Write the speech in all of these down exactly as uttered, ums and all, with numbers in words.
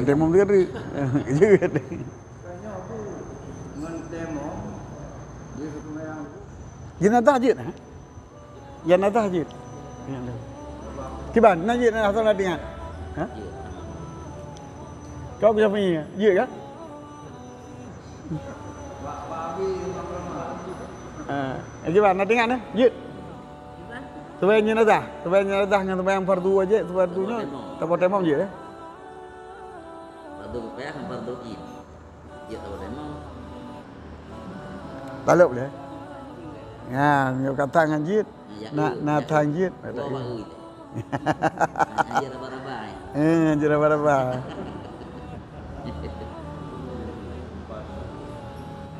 Tayamum tu kan. Jeuet. Jenazah jeuet, ha? Jenazah jeuet. Kiban, na jeuet na asal na ingat. Ha? Kau bisa pergi, jeuet kan? Ah, kiban, na ingat na? Jeuet. Sembahyang jenazah, sembahyang jenazah ngon sembahyang fardu wajib, fardu nyoe, taboh tayamum jeuet, eh? Fardu kifayah ngon fardu ain. Jeuet taboh tayamum. Talop lé. Ya, nyoe kata ngon jeuet. Na, na thang jeuet. Dua baru itu. Hanya raba-raba, eh. Eh, hanya raba-raba.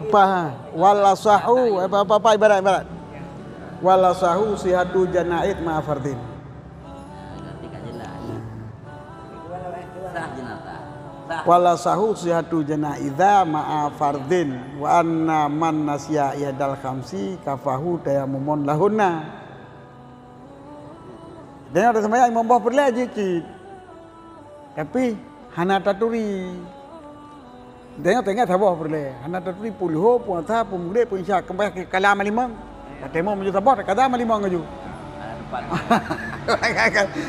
Apa? Wal asahu, apa, apa, apa ibarat, ibarat? Wal asahu sihatu janaiz ma'a fardin. Nah, berarti kan jelas. Sah jenazah. Sah. Wal asahu sihatu janaiza ma'a fardin. Wa anna man nasiya ihdal khamsi kafahu tayamumun lahunna. Tengok dah sembahyang limong boh peureulèe jeuet cit. Tapi hana taturi. Tengok-tengok saboh peureulèe. Hana taturi puluh, puasa, peumugrek, peuisya, kembali ke kalam limong. Tayamum meunyoe saboh, kada limong laju.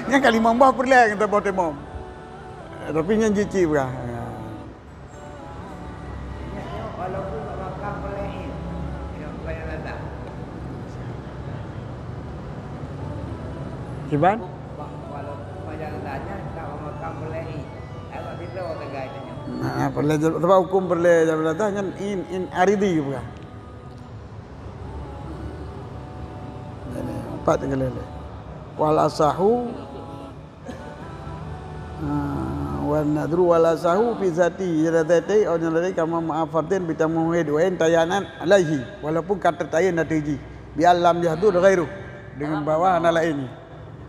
Nyan ka limong boh peureulèe ngon saboh tayamum. Tapi nyan jeuet cit peugah. Walaupun bak makam peureulèe, Kiban? Walaupun bak makam peureulèe, agak tiga tegai tanya. Nah, peureulèe jab-, sebab hukum peureulèe jenazah nyan in, in aridi peugah. Ini empat yang kelele. Wal asahu Ah, wan nadru wala sahu fi zati, ya zati, au nyang lain kama ma'a fardin bi tamamid wa in tayanat alaihi, walaupun ka teutayan lam diri jih, bi alam yahdud ghairu, dengan bahwa hana laén.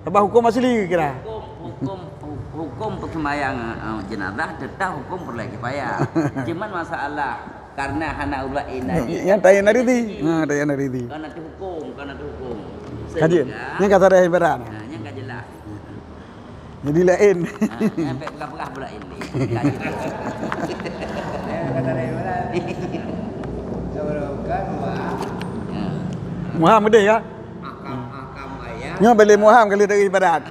Sabab hukum asli kira. Hukum, hukum, hukum peuseumbahyang, eh, jenazah tetap hukum peureulèe kifayah. Cuman masalah karena hana ureueng laén tadi. Nyang tayan lam diri. Ha, tayan lam diri. Karena itu hukum, karena itu hukum. Kaji. Sehingga, nyang kata dah ibarat. Ha, nyang ka jelas. Jadi laén. Ha, nyang pek peugah-peugah pula ini. Kaji. Nyang kata dah ibarat. Sebelum kan, wah. Ya. Muham beudeh ya? Akam, akam ayah. Nyoe beli muham kali dari ibarat.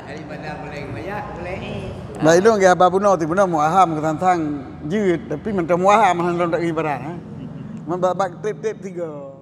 Dari ibarat boleh mayah, boleh. Baik dong, ya, haba bunoe, ti bunoe muham ke tantang jeuet, tapi mantong muham hana lom dari ibarat, ha. Membabak tip-tip tiga.